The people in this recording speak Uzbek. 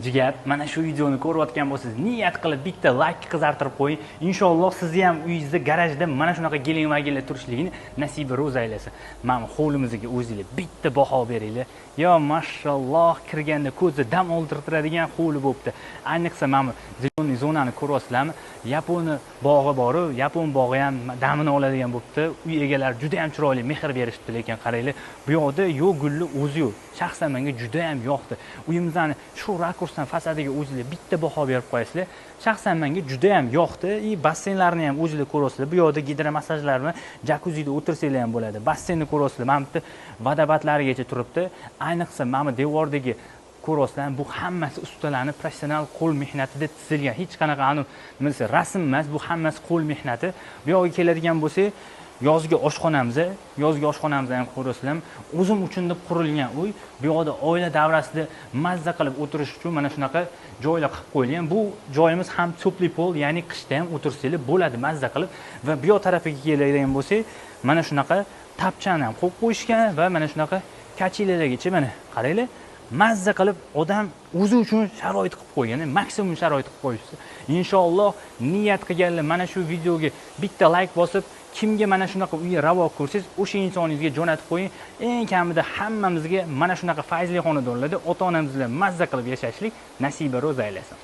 Jigar, mana shu videoni ko'rayotgan bo'lsangiz, niyat qilib bitta like qizartirib qo'ying. Inshaalloh sizni ham uyingizda, garajda mana shunaqa Gelandewagenlar turishligini nasiba ro'za aylasin. Mana hovlimizga o'zingizlar bitta baho beringlar. Yo, mashalloh, kirganda ko'zni dam oldirtiradigan hovli bo'pti. Ayniqsa mana зеленый zonani ko'ryapsizlarmi? Yapon bog'i bor-u, yapon bog'i ham damini oladigan bo'pti. Uy egalari juda ham chiroyli mehr berishibdi, lekin qaranglar, bu yoqda yo'q gulli o'zi yo'q. Shaxsan menga juda ham yoqdi. Uyimizni shu rakursdan fasadiga o'zingizlar bitta baho berib qo'yasizlar. Shaxsan menga juda ham yoqdi. И basseynlarni ham o'zingizlar ko'rasizlar. Bu yoqda gidromassajlarni, jakuzida o'tirsanglar ham bo'ladi. Basseynni ko'rasizlar, mana bu yerda vodopadlarigacha turibdi. Ayniqsa mana bu devordagi ko'rasizlar, bu hammasi ustalarning professional qo'l mehnatida tizilgan. Hech qanaqa anu nima desa rasm emas, bu hammasi qo'l mehnati. Bu yoqqa keladigan bo'lsak, yozgi oshxonamiz, yozgi oshxonamizni ham ko'rasizlar. O'zim uchun deb qurilgan uy. Bu yoqda oila davrasida mazza qilib o'tirish uchun mana shunaqa joylar qilib qo'yilgan. Bu joyimiz ham topli pol, ya'ni qishda ham o'tirsanglar bo'ladi mazza qilib. Va bu yoq tarafiga keladigan bo'lsak, mana shunaqa tapchani ham qo'yib qo'yishgan va mana shunaqa kachilargacha mana qaranglar, mazza qilib odam o'zi uchun sharoit qilib qo'ygan, maksimum sharoit qilib qo'yishdi. Inshaalloh niyat qilganlar mana shu videoga bitta like bosib, kimga mana shunaqa uyga ravo ko'rsangiz, o'sha insoningizga jo'natib qo'ying. Eng kamida hammamizga mana shunaqa fayzli xonadonlarda ota-onamiz bilan mazza qilib yashashlik nasiba ro'za aylasin.